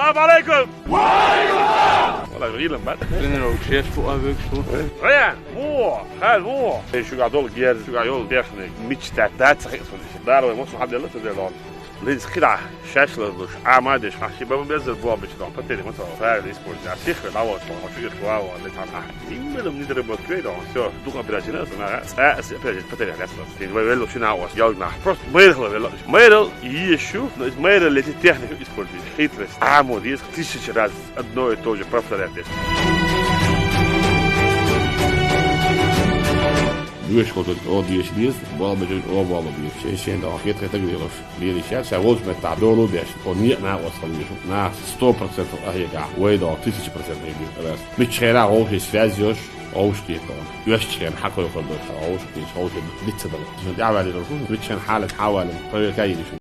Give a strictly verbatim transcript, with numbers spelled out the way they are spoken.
Салам алейкум! Валейкум салам! Валлахи, гӀийла бац. Тренировка шеш бу а вегаш ву. Раян, во, хӀа, во. Э, шугахь долу герз, шугахь йолу техник, мича даьтта дац ца хиъна суна. Дара вай массо хьан делла ца делла. Линз кхидӀа шаьш лазлуш, Ӏама а деш, хьан ши бан беззар бу а бича дон, патери маца, правильно использовать. Сихха дӀавоьдуш, хьо шуьга хӀуа вон, ле цхьана. Именно не доработка вей дон, всё, дукха операция, наха, цкъа а операция, патери хьаьцла. Тин вай велла ши накъост, ялгнах. Просто майрхала велла. Майрал езаш ю, но иза майрал лети технику использует. Хитрость. Ӏамо деза, тысяча раз одно и то же повторять деза. Дуьйш хӀотан о дуьйш деза, бала бежан о бала деза. Шен шен да хет хетаг лелаш. Лели ша, ша волчу меттахь долу деш. О некъ накъост хала веза. Нах сто процентов ахьегахь, вай догӀу тысяча процентов хьегира. Мичча хенахь вовшийн связь йош, вовшах кхетон. Оьшучу хенахь хьакхойкхур долуш, вовшах кхеташ, вовшийн диц ца дала. Шен тӀаьхьаваьлла долуш, мичча хенахь хьалаг хьавалла, проверка йийш.